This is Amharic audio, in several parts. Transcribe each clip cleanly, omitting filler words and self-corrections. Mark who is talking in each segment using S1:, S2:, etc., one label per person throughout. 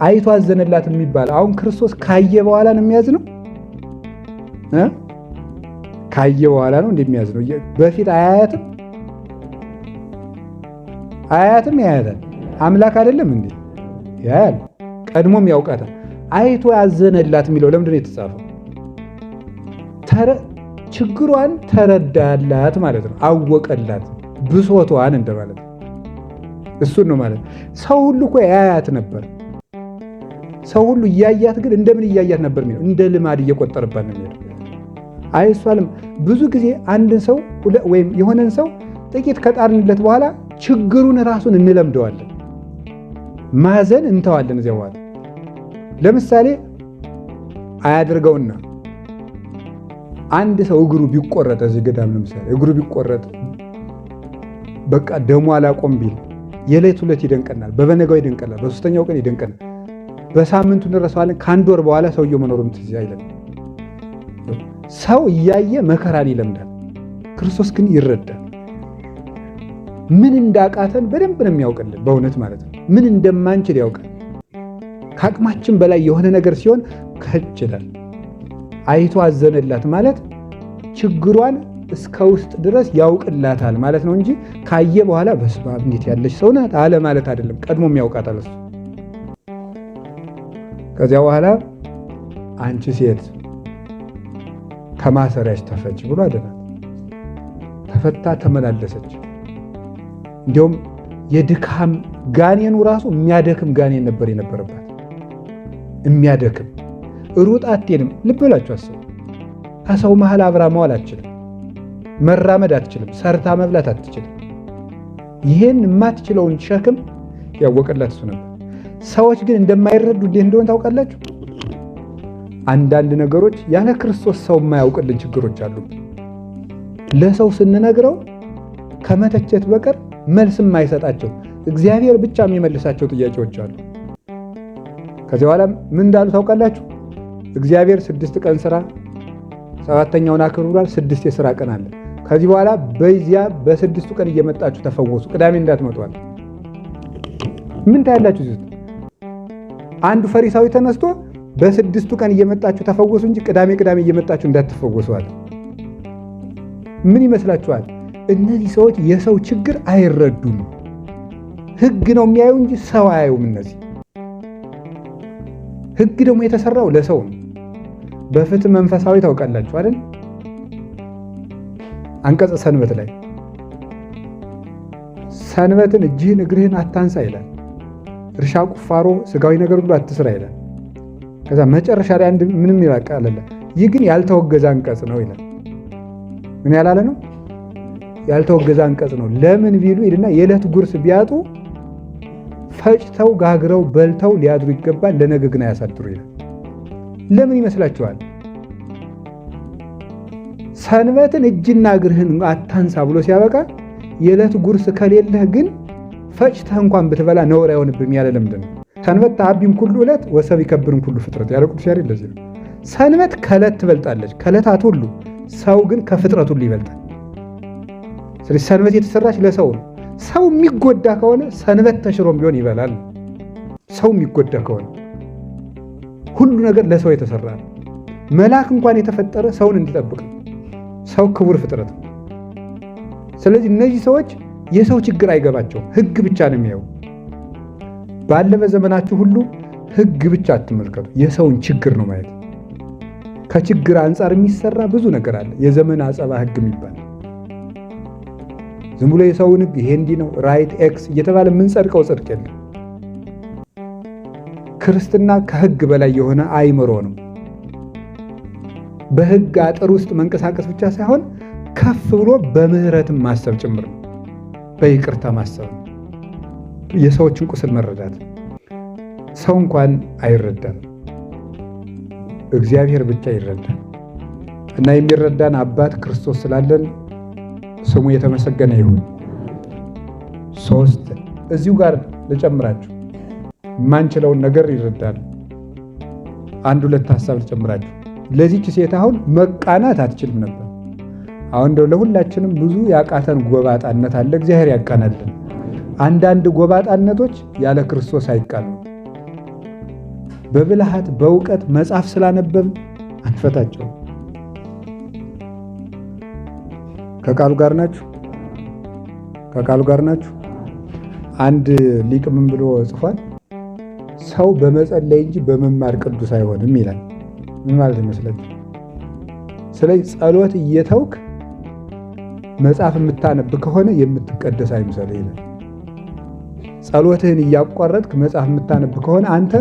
S1: አይቶ አዘነላት የሚባል አሁን ክርስቶስ ካየ በኋላ ነው የሚያዝነው? ካየ በኋላ ነው እንደሚያዝነው። በፊት አያያትም አያያትም ያያታል። አምላክ አይደለም እንዴ? ያያል፣ ቀድሞም ያውቃታል። አይቶ ያዘነላት የሚለው ለምንድን ነው የተጻፈው? ችግሯን ተረዳላት ማለት ነው። አወቀላት፣ ብሶቷን እንደማለት ነው። እሱን ነው ማለት ነው። ሰው ሁሉ እኮ ያያት ነበር። ሰው ሁሉ እያያት ግን እንደምን እያያት ነበር የሚለው እንደ ልማድ እየቆጠረባት ነው የሚሄደው። አይ እሷልም ብዙ ጊዜ አንድን ሰው ወይም የሆነን ሰው ጥቂት ከጣርንለት በኋላ ችግሩን ራሱን እንለምደዋለን፣ ማዘን እንተዋለን። እዚያ በኋላ ለምሳሌ አያድርገውና አንድ ሰው እግሩ ቢቆረጥ እዚህ ገዳም ለምሳሌ እግሩ ቢቆረጥ በቃ ደሙ አላቆም ቢል የዕለት ሁለት ይደንቀናል፣ በበነጋው ይደንቀናል፣ በሶስተኛው ቀን ይደንቀናል፣ በሳምንቱ እንረሳዋለን። ከአንድ ወር በኋላ ሰውየው መኖሩም ትዝ አይለን። ሰው እያየ መከራን ይለምዳል። ክርስቶስ ግን ይረዳል። ምን እንዳቃተን በደንብ ነው የሚያውቅልን፣ በእውነት ማለት ነው። ምን እንደማንችል ያውቃል። ከአቅማችን በላይ የሆነ ነገር ሲሆን ከች ይላል። አይቶ አዘነላት ማለት ችግሯን እስከ ውስጥ ድረስ ያውቅላታል ማለት ነው እንጂ ካየ በኋላ በስመ አብ እንዴት ያለች ሰው ናት አለ ማለት አይደለም። ቀድሞም ያውቃታል እሱ። ከዚያ በኋላ አንቺ ሴት ከማሰሪያሽ ተፈች ብሎ አደናት። ተፈታ፣ ተመላለሰች። እንዲሁም የድካም ጋኔኑ ራሱ የሚያደክም ጋኔን ነበር የነበረባት፣ የሚያደክም ሩጥ አትሄድም። ልብ ብላችሁ አስቡ። ከሰው መሃል አብራ መዋል አትችልም፣ መራመድ አትችልም፣ ሰርታ መብላት አትችልም። ይህን የማትችለውን ሸክም ያወቀላት እሱ ነበር። ሰዎች ግን እንደማይረዱ እንዴት እንደሆነ ታውቃላችሁ? አንዳንድ ነገሮች ያለ ክርስቶስ ሰው የማያውቅልን ችግሮች አሉ። ለሰው ስንነግረው ከመተቸት በቀር መልስ የማይሰጣቸው እግዚአብሔር ብቻ የሚመልሳቸው ጥያቄዎች አሉ። ከዚያ በኋላ ምን እንዳሉ ታውቃላችሁ? እግዚአብሔር 6 ቀን ስራ 7ኛውን አክብር ብሏል። 6 የስራ ቀን አለ። ከዚህ በኋላ በዚያ በ6ቱ ቀን እየመጣችሁ ተፈወሱ፣ ቅዳሜ እንዳትመጡ አለ። ምን ታያላችሁ? እዚህ አንዱ ፈሪሳዊ ተነስቶ በ6ቱ ቀን እየመጣችሁ ተፈወሱ እንጂ ቅዳሜ ቅዳሜ እየመጣችሁ እንዳትፈወሱ አለ። ምን ይመስላችኋል? እነዚህ ሰዎች የሰው ችግር አይረዱም። ሕግ ነው የሚያዩ እንጂ ሰው አያዩም። እነዚህ ሕግ ደግሞ የተሰራው ለሰው ነው። በፍትህ መንፈሳዊ ታውቃላችሁ አይደል? አንቀጸ ሰንበት ላይ ሰንበትን እጅህን እግርህን አታንሳ ይላል። እርሻ ቁፋሮ፣ ስጋዊ ነገር ሁሉ አትስራ ይላል። ከዛ መጨረሻ ላይ አንድ ምንም ይላል አለ፣ ይህ ግን ያልተወገዘ አንቀጽ ነው ይላል። ምን ያላለ ነው? ያልተወገዘ አንቀጽ ነው። ለምን ቢሉ ይልና የዕለት ጉርስ ቢያጡ ፈጭተው ጋግረው በልተው ሊያድሩ ይገባል፣ ለነገ ግን አያሳድሩ ይላል። ለምን ይመስላችኋል? ሰንበትን እጅና እግርህን አታንሳ ብሎ ሲያበቃ የዕለት ጉርስ ከሌለህ ግን ፈጭተህ እንኳን ብትበላ ነውር አይሆንብህም ያለ ለምንድን ነው? ሰንበት ተዐቢ እምኩሉ ዕለት ወሰብእ ይከብር እምኩሉ ፍጥረት ያለ ቅዱስ ያሬድ ለዚህ ነው። ሰንበት ከዕለት ትበልጣለች፣ ከዕለታት ሁሉ፣ ሰው ግን ከፍጥረት ሁሉ ይበልጣል። ስለዚህ ሰንበት የተሰራች ለሰው ነው። ሰው የሚጎዳ ከሆነ ሰንበት ተሽሮም ቢሆን ይበላል። ሰው የሚጎዳ ከሆነ ሁሉ ነገር ለሰው የተሰራ ነው። መልአክ እንኳን የተፈጠረ ሰውን እንዲጠብቅ ነው። ሰው ክቡር ፍጥረት ነው። ስለዚህ እነዚህ ሰዎች የሰው ችግር አይገባቸውም። ሕግ ብቻ ነው የሚያዩ። ባለ በዘመናችሁ ሁሉ ሕግ ብቻ አትመልከቱ፣ የሰውን ችግር ነው ማየት። ከችግር አንጻር የሚሰራ ብዙ ነገር አለ። የዘመን አጸባ ሕግ የሚባል ዝም ብሎ የሰውን ሕግ ይሄ እንዲህ ነው right X እየተባለ የምንጸድቀው ጽድቅ የለም። ክርስትና ከሕግ በላይ የሆነ አይምሮ ነው። በሕግ አጥር ውስጥ መንቀሳቀስ ብቻ ሳይሆን ከፍ ብሎ በምህረትም ማሰብ ጭምር ነው። በይቅርታ ማሰብ ነው። የሰዎችን ቁስል መረዳት። ሰው እንኳን አይረዳም፣ እግዚአብሔር ብቻ ይረዳል። እና የሚረዳን አባት ክርስቶስ ስላለን ስሙ የተመሰገነ ይሁን። 3 እዚሁ ጋር ልጨምራችሁ፣ የማንችለውን ነገር ይረዳል። 1 2 ሐሳብ ልጨምራችሁ። ለዚች ሴት አሁን መቃናት አትችልም ነበር። አሁን እንደው ለሁላችንም ብዙ ያቃተን ጎባጣነት አለ። እግዚአብሔር ያቃናልን። አንዳንድ ጎባጣነቶች ያለ ክርስቶስ አይቃኑም። በብልሃት በእውቀት መጽሐፍ ስላነበብን አንፈታቸውም። ከቃሉ ጋር ናችሁ? ከቃሉ ጋር ናችሁ? አንድ ሊቅ ምን ብሎ ጽፏል? ሰው በመጸለይ እንጂ በመማር ቅዱስ አይሆንም ይላል። ምን ማለት ይመስላችሁ? ስለዚህ ጸሎት እየተውክ መጽሐፍ የምታነብ ከሆነ የምትቀደስ አይምሰልህ ይላል። ጸሎትህን እያቋረጥክ መጽሐፍ የምታነብ ከሆነ አንተ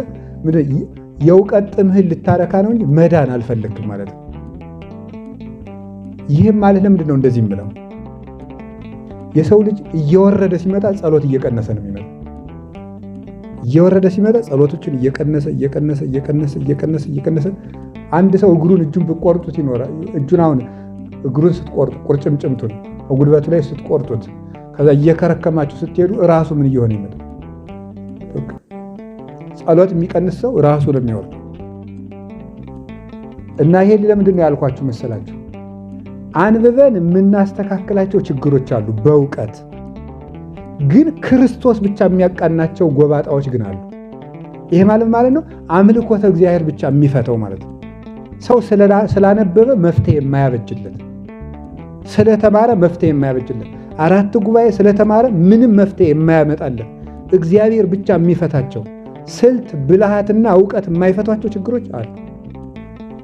S1: የእውቀት ጥምህን ልታረካ ነው እንጂ መዳን አልፈለግክም ማለት ነው። ይህም ማለት ለምንድን ነው እንደዚህ የምለው? የሰው ልጅ እየወረደ ሲመጣ ጸሎት እየቀነሰ ነው የሚመጣው። እየወረደ ሲመጣ ጸሎቶችን እየቀነሰ እየቀነሰ እየቀነሰ እየቀነሰ እየቀነሰ አንድ ሰው እግሩን እጁን ብቆርጡት ይኖራል። እጁን አሁን እግሩን ስትቆርጡ ቁርጭምጭምቱን ጉልበቱ ላይ ስትቆርጡት ከዛ እየከረከማችሁ ስትሄዱ እራሱ ምን እየሆነ ይመጣል? ጸሎት የሚቀንስ ሰው ራሱ ነው የሚወርደው። እና ይሄ ለምንድን ነው ያልኳችሁ መሰላችሁ? አንብበን የምናስተካክላቸው ችግሮች አሉ በእውቀት ግን ክርስቶስ ብቻ የሚያቃናቸው ጎባጣዎች ግን አሉ። ይሄ ማለት ማለት ነው አምልኮተ እግዚአብሔር ብቻ የሚፈተው ማለት ነው። ሰው ስላነበበ መፍትሄ የማያበጅለት፣ ስለተማረ መፍትሄ የማያበጅለት፣ አራት ጉባኤ ስለተማረ ምንም መፍትሄ የማያመጣለት፣ እግዚአብሔር ብቻ የሚፈታቸው ስልት ብልሃትና እውቀት የማይፈቷቸው ችግሮች አሉ።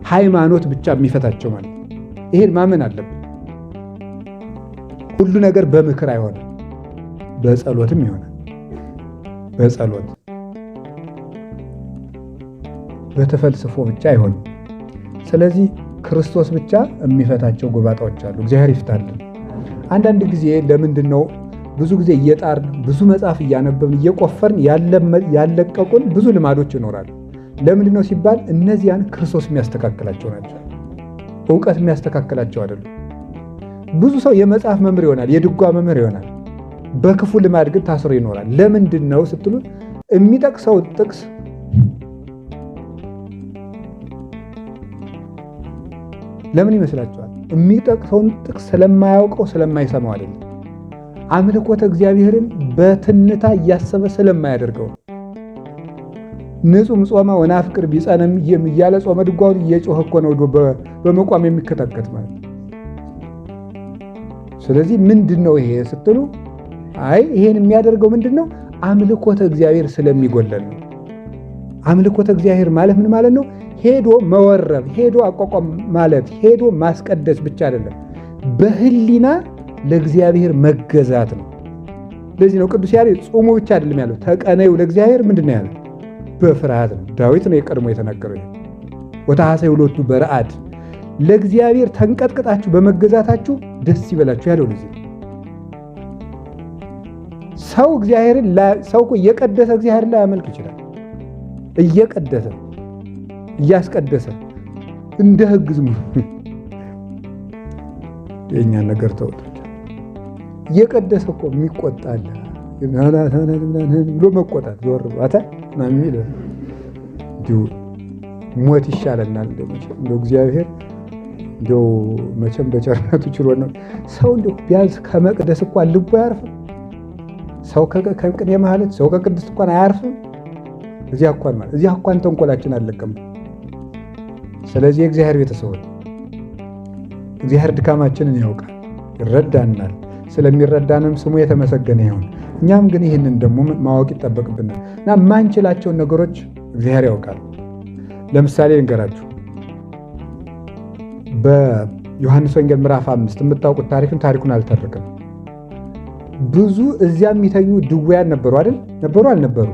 S1: ሃይማኖት ብቻ የሚፈታቸው ማለት ነው። ይሄን ማመን አለብን። ሁሉ ነገር በምክር አይሆንም፣ በጸሎትም ይሆናል። በጸሎት በተፈልስፎ ብቻ አይሆንም። ስለዚህ ክርስቶስ ብቻ የሚፈታቸው ጎባጣዎች አሉ። እግዚአብሔር ይፍታልን። አንዳንድ ጊዜ ለምንድን ነው ብዙ ጊዜ እየጣርን ብዙ መጽሐፍ እያነበብን እየቆፈርን ያለቀቁን ብዙ ልማዶች ይኖራሉ። ለምንድን ነው ሲባል እነዚያን ክርስቶስ የሚያስተካክላቸው ናቸው። እውቀት የሚያስተካክላቸው አይደሉም። ብዙ ሰው የመጽሐፍ መምህር ይሆናል፣ የድጓ መምህር ይሆናል። በክፉ ልማድ ግን ታስሮ ይኖራል። ለምንድን ነው ስትሉ የሚጠቅሰው ጥቅስ ለምን ይመስላችኋል? የሚጠቅሰውን ጥቅስ ስለማያውቀው ስለማይሰማው አይደለም። አምልኮተ እግዚአብሔርን በትንታ እያሰበ ስለማያደርገው ነው። ንጹም ጾመ ወናፍቅር ቢጸንም እያለ ጾመ ድጓውን እየጮኸ እኮ ነው በመቋም የሚከታከት ማለት ነው። ስለዚህ ምንድን ነው ይሄ ስትሉ፣ አይ ይሄን የሚያደርገው ምንድን ነው? አምልኮተ እግዚአብሔር ስለሚጎለን ነው። አምልኮተ እግዚአብሔር ማለት ምን ማለት ነው? ሄዶ መወረብ፣ ሄዶ አቋቋም ማለት፣ ሄዶ ማስቀደስ ብቻ አይደለም። በህሊና ለእግዚአብሔር መገዛት ነው። ለዚህ ነው ቅዱስ ያሬድ ጾሙ ብቻ አይደለም ያለው፣ ተቀነዩ ለእግዚአብሔር ምንድን ነው ያለው? በፍርሃት ነው። ዳዊት ነው የቀድሞ የተናገረው። ይሄ ወተሐሰዩ ሎቱ በረአድ፣ ለእግዚአብሔር ተንቀጥቅጣችሁ በመገዛታችሁ ደስ ይበላችሁ ያለው ለዚህ ነው። ሰው እግዚአብሔርን ሰው እኮ እየቀደሰ እግዚአብሔርን ላያመልክ ይችላል። እየቀደሰ እያስቀደሰ እንደ ህግ ዝም የእኛን ነገር ተውት። እየቀደሰ እኮ የሚቆጣ አለ ብሎ መቆጣት ዞር ባታ የሚል እንዲሁ ሞት ይሻለናል። እንደው እግዚአብሔር እንደው መቼም በቸርነቱ ችሎ ነው። ሰው እንደው ቢያንስ ከመቅደስ እንኳን ልቡ አያርፍም። ሰው ከቅኔ ማህሌት፣ ሰው ከቅድስት እንኳን አያርፍም። እዚያ እንኳን ማለት እዚያ እንኳን ተንኮላችን አልለቀም። ስለዚህ የእግዚአብሔር ቤተሰቦች እግዚአብሔር ድካማችንን ያውቃል፣ ይረዳናል። ስለሚረዳንም ስሙ የተመሰገነ ይሁን። እኛም ግን ይህንን ደግሞ ማወቅ ይጠበቅብናል እና የማንችላቸውን ነገሮች እግዚአብሔር ያውቃል። ለምሳሌ ልንገራችሁ። በዮሐንስ ወንጌል ምዕራፍ 5 የምታውቁት ታሪክን ታሪኩን አልተርክም። ብዙ እዚያ የሚተኙ ድውያን ነበሩ አይደል? ነበሩ አልነበሩ?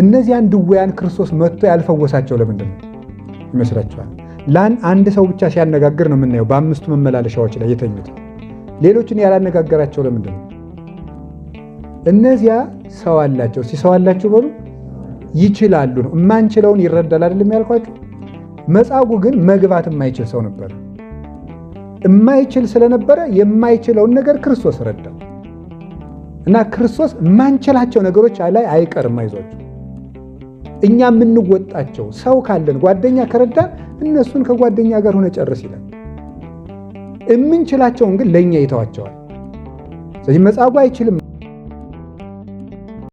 S1: እነዚያን ድውያን ክርስቶስ መጥቶ ያልፈወሳቸው ለምንድን ነው ይመስላችኋል? አንድ ሰው ብቻ ሲያነጋግር ነው የምናየው በአምስቱ መመላለሻዎች ላይ የተኙት። ሌሎችን ያላነጋገራቸው ለምንድን ነው? እነዚያ ሰው አላቸው። ሰው አላቸው በሉ ይችላሉ ነው። የማንችለውን ይረዳል አይደለም ያልኳቸው። መጻጉዕ ግን መግባት የማይችል ሰው ነበር። የማይችል ስለነበረ የማይችለውን ነገር ክርስቶስ ረዳው እና ክርስቶስ የማንችላቸው ነገሮች ላይ አይቀርም። አይዟቸው፣ እኛ የምንወጣቸው ሰው ካለን ጓደኛ ከረዳን እነሱን ከጓደኛ ጋር ሆነ ጨርስ ይላል። የምንችላቸውን ግን ለእኛ ይተዋቸዋል። ስለዚህ መጻጉዕ አይችልም።